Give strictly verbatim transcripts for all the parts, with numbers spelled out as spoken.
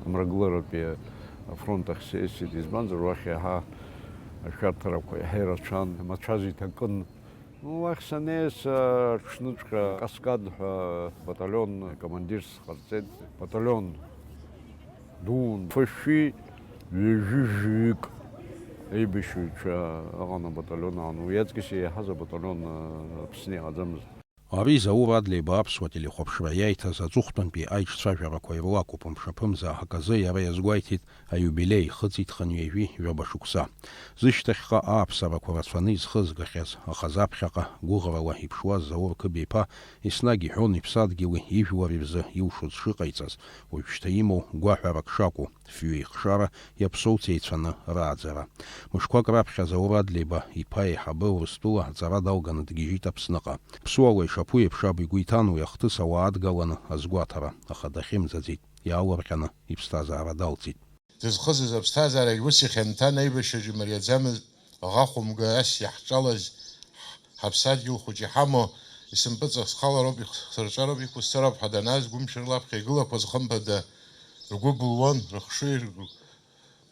Амрагыларатәи афронт ахь сеисит, избанзар, уахь иаҳа ашәарҭарақәа иаҳа ирацәан, амацәаз иҭакын. Уахь санеис, аҽныҵәҟьа Каскад ҳәа баталион командирс сҟарҵеит. Баталион дуун, фышәи ҩажәи жәаҩык еибашьыҩцәа ыҟан абаталион аан. Уи аҵкьыс еиҳаз абаталион Аԥсны иҟаӡамызт. Ари Заур Адлеиба аԥсуа телехәаԥшра иаиҭаз аҵыхәтәантәи аиҿцәажәарақәа ируакуп, мшаԥымза аказы иара иазгәеиҭеит аиубилеи ихыҵит хынҩажәи жәаба шықәса. Зышьҭахьҟа ааԥсарақәа рацәаны изхызгахьаз, аха заԥхьаҟа гәыӷрала иԥшуаз Заур Қыбеиԥа еснагь иҳәон иԥсадгьыли ижәлари рзы илшоз шыҟаиҵаз, уажәшьҭа имоу гәаҳәарак шакәу. Фҩы ихшара иаԥсоу цеицәаны рааӡара. Мышқәак раԥхьа Заур Адлеиба иԥа еиҳабы Урыстәыла аҵара далганы дгьежьит Аԥсныҟа. Ԥсуала ишаԥу еиԥш аб игәы иҭан уи ахҭыс ауаа адгаланы азгәаҭара, аха дахьымӡаӡеит, иаалырҟьаны иԥсҭазаара далҵит. Дызхыҵыз аԥсҭазаарагь ус ихьанҭан аибашьраҿы имариаӡамызт, аӷа хәымга ас иаҳҿалаз, ҳаԥсадгьыл хәыҷы иҳамоу, исымпыҵах схалароуп, сырҿароуп, иқәысҵароуп ҳәа данааз, гәымшәарыла аԥхьа игылақәаз хымԥада, ргәы былуан, рыхшыҩ,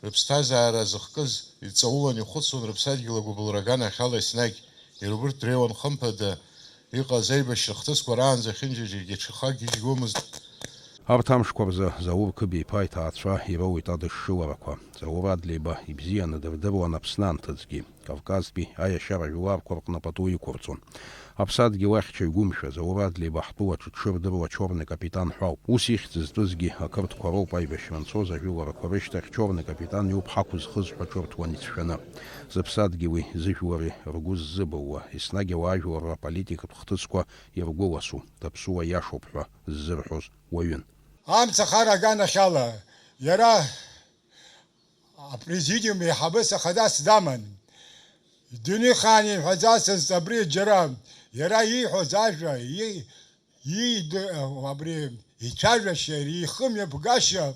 рыԥсҭазаара зыхкыз иҵаулан ихәыцуан, рыԥсадгьыл агәыбылра аганахьала еснагь, иара убырҭ дреиуан хымԥада, иҟаз аибашьра хҭысқәа раанӡа ахьынџьаџьаргьы аҽхагьежьуамызт. Арҭ амшқәа рзы Заур Қыбеиԥа иҭаацәа ироуеит адышшыларақәа. Заур Адлеиба ибзианы дырдыруан Аԥсны анҭыҵгьы. Кавказтәи аиашьара жәларқәа рҟны пату иқәырҵон. Аԥсадгьыл ахьча игәымшәа, Заур Адлеиба ҳтәылаҿы дшырдыруа Чорный капитан ҳәа ауп. Ус ихьӡ зтәызгьы ақырҭқәа роуп, аибашьра анцоз ажәыларақәа рышьҭахь Чорный капитан иоуп ҳақәызхыз ҳәа ҿырҭуан ицәшәаны. Зыԥсадгьыли зыжәлари ргәы ззыбылуа, еснагь ауаажәларра аполитикатә хҭысқәа иргәыласу, даԥсуа иашоуп ҳәа ззырҳәоз уаҩын. Амца хара аганахьала, иара апрезидиум еиҳабыс ахадас даман. Дунеихаан имҳәаӡацызт абри џьара, иара ииҳәоз ажәа, и-, иид-, абри ицәажәашьа, ихымҩаԥгашьа,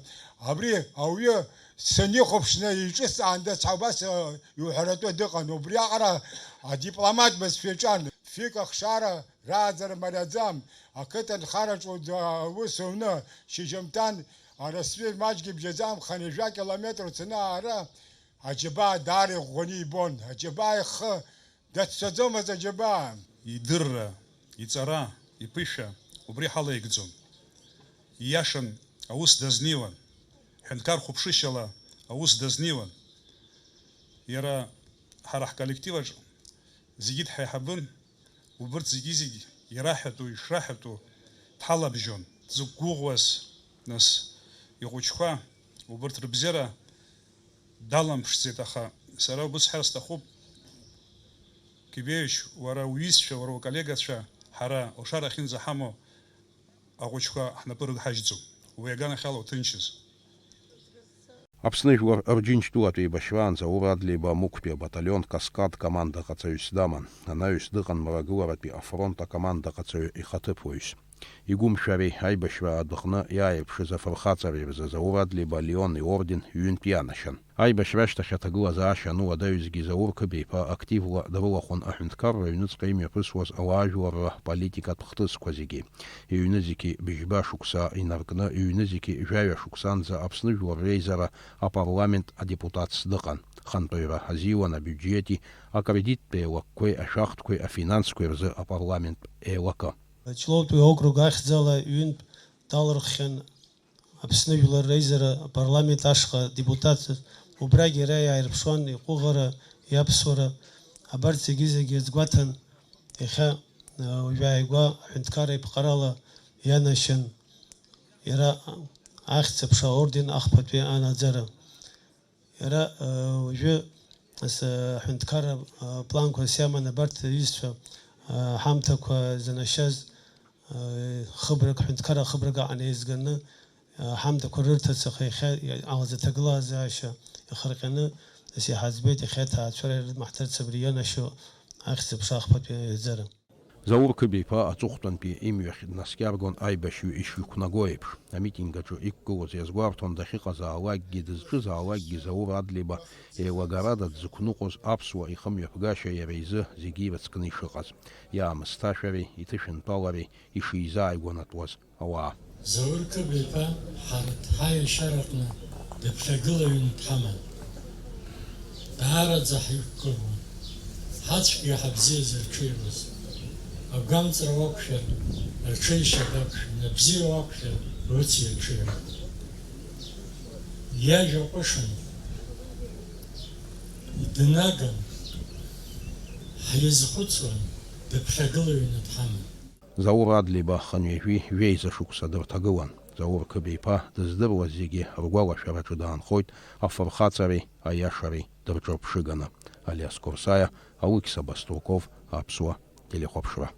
абри ауаҩы санихәаԥшны иҿыцаандаз ҳәа убас, э, иуҳәаратәы дыҟан. Убриаҟара адипломат бызшәа иаҿан. Фҩык ахшара рааӡара мариаӡам. Ақыҭанхараҿы уд-, аус уны, шьыжьымҭан арасҩы маҷгьы бжьаӡам, хынҩажәа километр уцаны аара аџьабаа даара иӷәӷәаны ибон. Аџьабаа ихы даццаӡомызт аџьабаа. Идырра, иҵара, иԥышәа убри ҳалаигӡон. Ииашан, аус дазнеиуан. Ҳәынҭқар хәаԥшышьала аус дазнеиуан. Иара ҳара ҳколлективаҿ зегьы дҳаиҳабын, убырҭ зегьы-зегь ираҳәатәу, ишраҳәатәу дҳалабжьон, дзықәгәыӷуаз, нас, ихәыҷқәа, убырҭ рыбзиара даламԥшӡеит, аха сара убыс ҳәар сҭахуп, Кибеевич, уара уҩызцәа, уара уколлегацәа, ҳара лшара ахьынӡаҳамоу ахәыҷқәа ҳнапы рыдҳажьӡом, уи аганахьала уҭынчыз. Аԥсны жәлар Ырџьынџьтәылатә еибашьраан Заур Адлеиба Мықәтәи абаталион Каскад командаҟаҵаҩыс даман. Анаҩс дыҟан Мрагыларатәи афронт акомандаҟаҵаҩы ихаҭыԥуаҩс. Игәымшәареи аибашьра адәаҟны иааирԥшыз афырхаҵареи рзы Заур Адлеиба Леон иорден ҩынтә ианашьан. Аибашьра ашьҭахь аҭагылазаашьа ануадаҩызгьы Заур Қыбеиԥа активла дрылахәын аҳәынҭқарра аҩныҵҟа имҩаԥысуаз ауаажәларра политикатә хҭысқәа зегьы. Иҩнызқьи быжьба шықәса инаркны, иҩнызқьи жәаҩа шықәсанӡа Аԥсны Жәлар Реизара апарламент адепутатс дыҟан. Хантәаҩра азиуан абиуџьети, акредиттә еилакқәеи, ашәахтәқәеи, афинансқәеи рзы апарламент еилакы. Ҷлоутәи округ ахьӡала ҩынтә далырххьан Аԥсны Жәлар Реизара апарламент ашҟа депутатс, убрагь иара иааирԥшуан иҟәыӷара, иаԥсуара, абарҭ зегьы-зегьы азгәаҭан, иахьа, а, уажәааигәа аҳәынҭқарра иԥҟарала ианашьан иара ахьӡ-аԥша аорден ахԥатәи анаӡара. Иара, э, уажәы ас-, аҳәынҭқарра, э, планқәас иаман абарҭ аҩызцәа, э, ҳамҭақәа занашьаз, э, хыбрак, ҳәынҭқарра хыбрак аҟны еизганы, э, ҳамҭақәа рырҭарц аха иахьа иҟалаз аҭагылазаашьа иахырҟьаны, нас иҳаӡбеит иахьа аҭаацәара ирыдмаҳҭарц абри ианашьо ахьӡ-аԥша ахԥатәи аҩаӡара. Заур Қыбеиԥа аҵыхәтәантәи имҩахь днаскьаргон аибашьҩы ишиқәнаго еиԥш. Амитинг аҿы иқәгылоз иазгәарҭон дахьыҟазаалакгьы, дызҿызаалакгьы Заур Адлеиба еилагарада дзықәныҟәоз аԥсуа ихымҩаԥгашьа иара изы зегьы ирыцкны ишыҟаз, иаамысҭашәареи иҭышәынтәалареи ишизааигәанатәуаз ауаа. Заур Кыба-иԥа ҳарҭ ҳаиашьараҟны дыԥхьагылаҩны дҳаман. Даараӡа ҳиқәгылон, ҳацәгьа ҳабзиаз рҽеиуаз. Агәамҵра уақәшәар, рҽеишьа дақәшәон, абзиа уақәшәар, рыци рҽеиуан. Иажәа ҟәышын, днаган, ҳизхәыцуан, дыԥхьагылаҩны дҳаман. Заур Адлеиба хынҩажәи жәеиза шықәса дырҭагылан. Заур Қыба-иԥа дыздыруаз зегьы ргәалашәараҿы даанхоит афырхаҵареи аиашареи дырҿырԥшыганы. Алиас Қорсаиа, Алықьса Баструков, Аԥсуа телехәаԥшра.